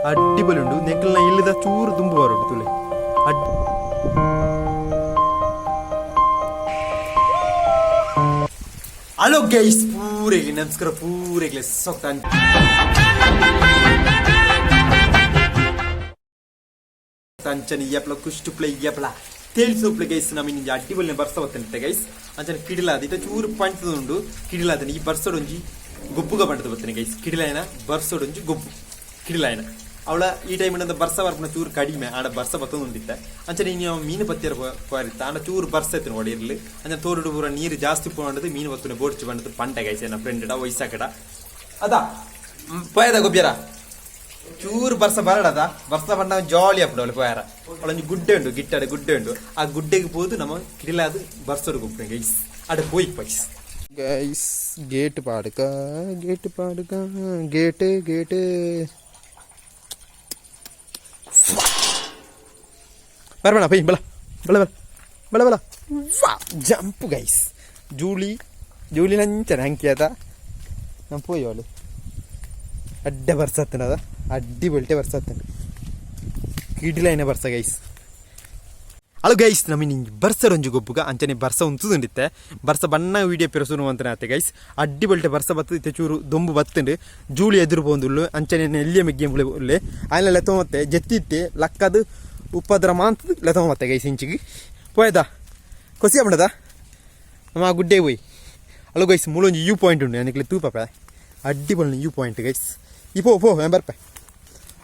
ಅಡ್ಡಿಪೊಲಿ ಉಂಡು ನೆಕ್ಕಲ್ನ ಇಲ್ಲದ ಚೂರು ದುಂಬು ಬರೋಡು ತುಲೆ. ಹಲೋ ಗೈಸ್, ಪೂರೆಗ್ಲಿ ನಮಸ್ಕಾರ, ಪೂರೆಗ್ಲಿ ಸೊಕ್ತ ಅಂಚನೆ ಯಪ್ಲ ಕುಷ್ಟು ಪ್ಲೇ ಯಪ್ಲ ತೇಲ್ಸೋಪ್ಲೆ ಗೈಸ್. ನಮ್ಮ ಇಂಜಿ ಅಡ್ಡಿಬೊಲ್ನೆ ಬರ್ಸ ಬತ್ತಂತೆ ಗೈಸ್. ಅಂಚನೆ ಕಿಡಿಲಾದ ಇತ್ತ ಚೂರು ಪಂಚದುಂಡು ಕಿಡಿಲಾದನೆ. ಈ ಬರ್ಸೊಡೊಂಜಿ ಗೊಬ್ಬುಗ ಪಂಡದ ಬತ್ತನೆ ಗೈಸ್. ಕಿಡಿಲಾಯನ ಬರ್ಸೊಡೊಂಜಿ ಗೊಬ್ಬು ಕಿಡಿಲಾಯನ ಅವಳ ಈ ಟೈಮ್ ಬರ್ಸ ಬರ್ಪುನ ಚೂರು ಕಡಿಮೆ ಆಡ ಬರ್ಸ ಬತ್ತೊಂದುಂಡಿತ್ತೆ. ಅಂಚನೆ ಇನಿ ಮೀನು ಪತ್ತಿಯರ ಪೋರಿತ್ತ. ಆಂಡ ಚೂರು ಬರ್ಸ ಇತ್ತು ನೋಡಿ ಇರ್ಲಿ. ಅಂಚನೆ ತೋರುಡು ಪೂರ ನೀರು ಜಾಸ್ತಿ ಪೋಂಡದು ಮೀನು ಬತ್ತುನೆ ಬೋಡ್ಚಿ ಬಂಡದು ಪಂಟ ಗೈಸ್. ಎನ್ನ ಫ್ರೆಂಡ್ ವಯಸ್ಸಾಕಡ ಅದ ಪೋಯದ ಗೊಬ್ಬ್ಯರ ಚೂರು ಬರ್ಸ ಬರಡದ. ಬರ್ಸ ಬಂಡ ಜಾಲಿ ಅಪ್ಪಡು ಅವಳು ಪೋಯಾರ. ಅವಳೊಂಜಿ ಗುಡ್ಡೆ ಉಂಡು, ಗಿಟ್ಟಡ ಗುಡ್ಡೆ ಉಂಡು. ಆ ಗುಡ್ಡೆಗೆ ಪೋದು ನಮ್ಮ ಕಿಡಿಲಾದ ಬರ್ಸೋಡು ಗೊಬ್ಬರ ಗೈಸ್. ಅಡ ಪೋಯಿ ಪೈಸ್ ಗೈಸ್, ಗೇಟ್ ಪಾಡ್ಕ, ಗೇಟ್ ಪಾಡ್ಕ, ಗೇಟ್ ಗೇಟ್. ಬರಬೇಡ ಪೈ, ಬಲ ಬಲ ಬಲ ಬಲ ಬಲ ವಾ ಜಂಪ್ ಗೈಸ್. ಜೂಲಿ ಜೂಲಿ ನಂಚನ ಅಂಕಿ ಅದ ನಮ್ಮ ಪೋಯಿ ಅವಳು. ಅಡ್ಡ ಬರ್ಸತ್ತನದ, ಅಡ್ಡಿ ಬಲ್ಟೆ ಬರ್ಸತ್ತನ, ಕಿಡಿಲೈನ ಬರ್ಸ ಗೈಸ್. ಅಳು ಗೈಸ್, ನಮಗೆ ನಿಂಗೆ ಬರ್ಸರೊಂಜಿ ಗೊಬ್ಬುಗ. ಅಂಚನೆ ಬರ್ಸ ಉಂತುದುಂಡಿತ್ತೆ. ಬರ್ಸ ಬಣ್ಣ ವೀಡಿಯೋ ಪೆರಸುನು ಅಂತನೆ ಆತೆ ಗೈಸ್. ಅಡ್ಡಿ ಬಲ್ಟೆ ಬರ್ಸ ಬತ್ತು ಇತ್ತೆ ಚೂರು ದೊಂಬು ಬತ್ತುಂಡು. ಜೂಳಿ ಎದುರು ಪೋಂದುಲ್ಲು. ಅಂಚನೆ ಎಲ್ಲಿಯ ಮೆಗ್ಗೆ ಉಲ್ಲೆ ಆಯ್ನ ಲೆತ್ತೊ ಮತ್ತೆ ಜೆತ್ತಿತ್ತೆ ಲಕ್ಕದು ಉಪ್ಪದ್ರ ಮಾಂತ ಲೆತ್ತೊ ಮತ್ತೆ ಗೈಸ್. ಇಂಚಿಗೆ ಪೋಯದ ಕೊಸಿ ಆಪುಂಡದ ನಮ್ಮ ಆ ಗುಡ್ಡೆ ಹೋಯ್. ಅಲ್ಲೋ ಗೈಸ್, ಮೂಲೊಂಜಿ you point ಉಂಡು ನನಗೆ ತೂಪಪ್ಪ. ಅಡ್ಡಿ ಬಲ್ನ you point guys. ಈ ಪೋ ಪೋ ಏನ್ ಬರ್ಪೆ.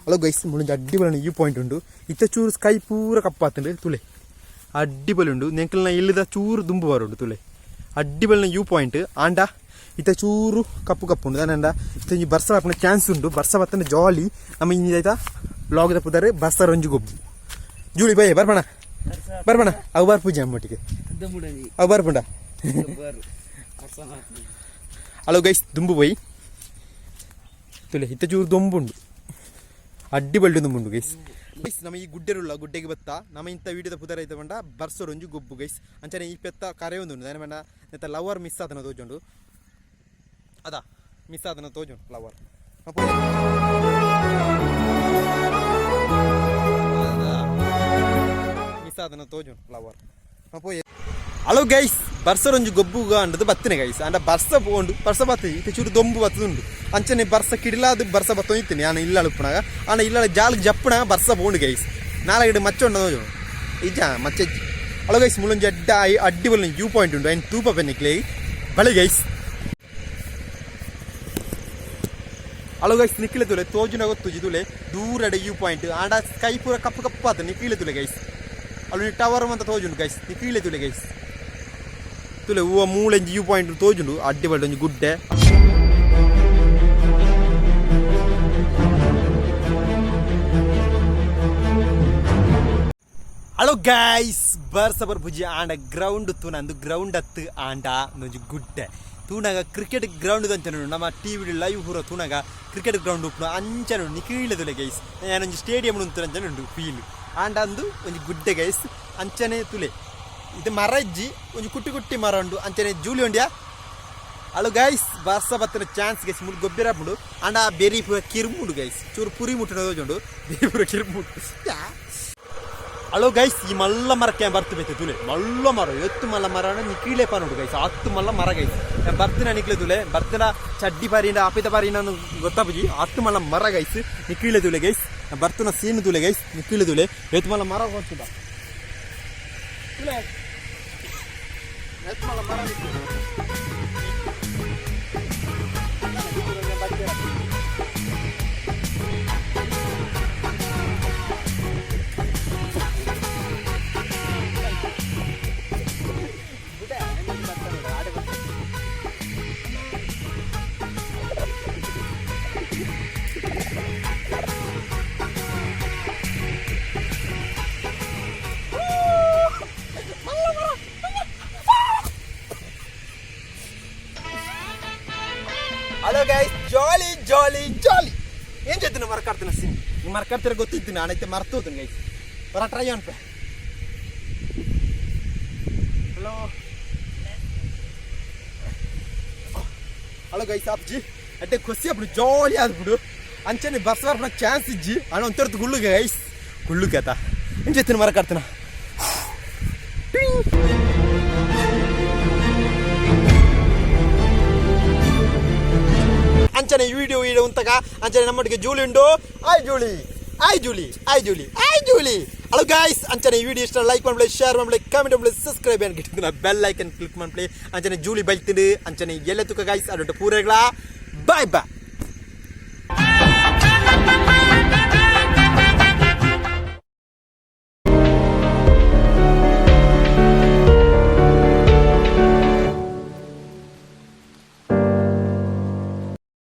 ಹಲೋ ಗೈಸ್, ಮೂಲೊಂಜಿ ಅಡ್ಡಿ ಬಲ್ನ you point ಉಂಡು. ಇತ್ತ ಚೂರು ಸ್ಕೈ ಪೂರ ಕಪ್ಪಾತುಂಡು ತುಲೆ. ಅಡ್ಡಿ ಉಂಡು ನೆಂಕಲ್ನ ಇಲ್ಲದ ಚೂರು ದುಂಬು ಬರುಂಡು ತುಲೆ. ಅಡ್ಡಿ ಬಲ್ನ you point. ಆಂಡ ಇತ್ತ ಚೂರು ಕಪ್ಪು ಕಪ್ಪು ಉಂಡು ದಾನಂಡ ಇತ್ತ ಒಂಜಿ ಬರ್ಸ ಬರ್ಪುನ ಚಾನ್ಸ್ ಉಂಡು. ಬರ್ಸ ಬತ್ತಂಡ ಜಾಲಿ. ನಮ್ಮ ಇಂಜಿ ಆಯ್ತಾ ಲಾಗ್ ಪುದಾರೆ ಬರ್ಸರೊಂಜಿ ಗೊಬ್ಬು. ಜೂಳಿ ಬೈ ಬರ್ಪಣ ಬರ್ಪಣ. ಅವು ಬರ್ಪುಜಿ ಅಮ್ಮೊಟ್ಟಿಗೆ ಅವು ಬರ್ಪುಂಡ. ಹಲೋ ಗೈಸ್, ದುಂಬು ಪೋಯಿ ತುಲೆ. ಇತ್ತ ಚೂರು ದೊಂಬುಂಡು, ಅಡ್ಡಿ ಬಲ್ಡು ದುಂಬುಂಡು ಗೈಸ್. ಗೈಸ್, ನಮ್ಮ ಈ ಗುಡ್ಡೆರುಳ್ಳ ಗುಡ್ಡೆಗೆ ಬತ್ತ. ನಮ್ಮ ಇಂಥ ವೀಡಿಯೋದ ಪುದರ ಐತ ಪಂಡ ಬರ್ಸೊಡೊಂಜಿ ಗೊಬ್ಬು ಗೈಸ್. ಅಂಚನೆ ಈ ಪೆತ್ತ ಕರೆ ಒಂದು ದಾನೆ ಪಂಡ ನೆತ್ತ ಲವರ್ ಮಿಸ್ ಆತನ ತೋಜುಂಡು. ಅದ ಮಿಸ್ ಆತನ ತೋಜುಂಡು ಲವರ್. ಮಿಸ್ ಆತನ ತೋಜುಂಡು ಲವರ್. ಪೋಯೆ. ಹಲೋ ಗೈಸ್, ಬರ್ಸರೊಂಜಿ ಗೊಬ್ಬುಗ ಅಂಡದು ಬತ್ತನೆ ಗೈಸ್. ಅಂಡ ಬರ್ಸ ಪೋಂಡು, ಬರ್ಸ ಬತ್ತ ಇತ್ತೆ ಚೂರು ದೊಂಬು ಬತ್ತದುಂಡು. ಅಂಚನೆ ಬರ್ಸ ಕಿಡಿಲಾದ ಬರ್ಸ ಬತ್ತೊಂದಿತ್ತನೆ. ಆನ ಇಲ್ಲಳ ಉಪ್ಪುನಾಗ ಆಂಡ ಇಲ್ಲಳ ಜಾಲ್ಗ್ ಜಪ್ಪುನಾಗ ಬರ್ಸ ಪೋಂಡು ಗೈಸ್. ನಾಲ್ಗಡೆ ಮಚ್ಚ ಉಂಡು ನೋಜು ಇಜ್ಜ ಮಚ್ಚ. ಹಲೋ ಗೈಸ್, ಮುಳೊಂಜಿ ಅಡ್ಡ ಅಡ್ಡಿ ಬಲ್ಲ you point ಉಂಡು. ಐನ್ ತೂಪ ಪೆನ್ನಿಕ್ಲೆ ಬಳೆ ಗೈಸ್. ಹಲೋ ಗೈಸ್, ನಿಕ್ಕಿಲೆ ತುಲೆ ತೋಜುನ ಗೊತ್ತುಜಿ ತುಲೆ ದೂರಡೆ you point. ಆಂಡ ಸ್ಕೈ ಪೂರ ಕಪ್ಪು ಕಪ್ಪಾತ ನಿಕ್ಕಿಲೆ ತುಲೆ ಗೈಸ್. ಅಲ್ಲಿ ಟವರ್ ಅಂತ ತೋಜುಂಡು ಗೈಸ್. ನಿಕ್ಕಿಲೆ ತುಲೆ ಗೈಸ್, ತುಲೆ ಹೂವ ಮೂಳೆಂಜಿ you point ತೋಜುಂಡು. ಅಡ್ಡಿ ಬಲ್ಡ ಒಂಜಿ ಗುಡ್ಡೆ. ಹಲೋ ಗೈಸ್, ಬರ್ಸ ಬರ್ಪುಜಿ. ಆಂಡ ಗ್ರೌಂಡ್ ತೂನಂದು ಗ್ರೌಂಡ್ ಅತ್ತು ಆಂಡ ಒಂಜಿ ಗುಡ್ಡೆ. ತೂನಾಗ ಕ್ರಿಕೆಟ್ ಗ್ರೌಂಡ್ ಅಂಚನೆ ಉಂಡು. ನಮ್ಮ ಟಿವಿ ಲೈವ್ ಪೂರ ತೂನಾಗ ಕ್ರಿಕೆಟ್ ಗ್ರೌಂಡ್ ಉಪ್ಪುನು ಅಂಚನೆ ಉಂಡು. ನಿಕೀಳದುಲೆ ಗೈಸ್, ಯಾನೊಂಜಿ ಸ್ಟೇಡಿಯಂ ಉಂತು ಅಂಚನೆ ಉಂಡು ಫೀಲ್. ಆಂಡ ಅಂದು ಒಂಜಿ ಗುಡ್ಡೆ ಗೈಸ್. ಅಂಚನೆ ತುಲೆ ಇದು ಮರ ಇಜ್ಜಿ, ಒಂಜಿ ಕುಟ್ಟಿ ಕುಟ್ಟಿ ಮರ ಉಂಡು. ಅಂಚನೆ ಜೂಲಿ ಉಂಡ್ಯಾ. ಅಳು ಗೈಸ್, ಬರ್ಸ ಬತ್ತಿನ ಚಾನ್ಸ್ ಗೈಸ್. ಮುಳು ಗೊಬ್ಬರ ಆಪುಂಡು. ಆಂಡ ಬೆರಿ ಪೂರ ಕಿರ್ಮುಂಡು ಗೈಸ್. ಚೂರು ಪುರಿ ಮುಟ್ಟುನ ತೋಜುಂಡು, ಬೆರಿ ಪೂರ ಕಿರ್ಮುಂಡು. ಹಲೋ ಗೈಸ್, ಈ ಮಲ್ಲ ಮರಕ್ಕೆ ಬರ್ತು ಬೇತೆ ತುಲೆ. ಮಲ್ಲ ಮರ ಎತ್ತು ಮಲ್ಲ ಮರ ನಿಕೀಳೆ ಪಾನುಂಡು ಗೈಸ್. ಹತ್ತು ಮಲ್ಲ ಮರ ಗೈಸ್. ಬರ್ತಿನ ನಿಕ್ಲೆ ತುಲೆ. ಬರ್ತಿನ ಚಡ್ಡಿ ಪಾರಿನ ಆಪಿತ ಪಾರಿನ ಗೊತ್ತಾಪುಜಿ. ಹತ್ತು ಮಲ್ಲ ಮರ ಗೈಸ್. ನಿಕೀಳೆ ತುಲೆ ಗೈಸ್, ಬರ್ತುನ ಸೀನು ತುಲೆ ಗೈಸ್. ನಿಕೀಳೆ ತುಲೆ, ಎತ್ತು ಮಲ್ಲ ಮರ ಗೊತ್ತುದ ತುಲೆ. ಎತ್ತು ಮಲ್ಲ ಮರ. Hello guys, jolly jolly jolly. ಏನ್ ಜೊತೆ ಮರಕಾಡ್ತೀನಿ ಸೀನ್ ನೀವು ಮರಕಾಡ್ತೀರ ಗೊತ್ತಿತ್ತು. ನಾನೈತೆ ಮರ್ತು ಹೋತೀನಿ ಗೈಸ್. ಬರ ಟ್ರೈ ಅನ್ಪೆ. ಹಲೋ ಹಲೋ ಗೈಸ್, ಆಪ್ಜಿ ಅಡ್ಡೆ ಖುಷಿ ಆಪುಂಡು, ಜಾಲಿ ಆದ್ಬಿಡು. ಅಂಚನೆ ಬಸ್ ಬರ್ಪುನ ಚಾನ್ಸ್ ಇಜ್ಜಿ. ಅಣ್ಣ, ಒಂತೊರ್ತು ಗುಳ್ಳು ಗೈಸ್, ಗುಳ್ಳು ಕೇತ ಇಂಚೆತ್ತಿನ ಮರ ಕಡ್ತನ. ಅಂಚನೆ ಈ ವಿಡಿಯೋ ವಿಡಿಯೋ ಉಂತಕ. ಅಂಚನೆ ನಮ್ಮೊಟ್ಟಿಗೆ ಜೂಲಿ ಉಂಡು. ಆಯ್ ಜೂಲಿ, ಆಯ್ ಜೂಲಿ, ಆಯ್ ಜೂಲಿ, ಆಯ್ ಜೂಲಿ. ಹಲೋ ಗಾಯ್ಸ್, ಅಂಚನೆ ಈ ವಿಡಿಯೋ ಇಷ್ಟ ಲೈಕ್ ಮಾಡ್ಲಿ, ಶೇರ್ ಮಾಡ್ಲಿ, ಕಮೆಂಟ್ ಮಾಡ್ಲಿ, ಸಬ್ಸ್ಕ್ರೈಬ್ ಗಿಟ್ಟಿನ ಬೆಲ್ ಐಕನ್ ಕ್ಲಿಕ್ ಮಾಡ್ಲಿ. ಅಂಚನೆ ಜೂಲಿ ಬೈತಿಂಡು. ಅಂಚನೆ ಎಲ್ಲ ತುಕ ಗಾಯ್ಸ್, ಅಡುಂಟು ಪೂರೆಗಳ. Bye boy.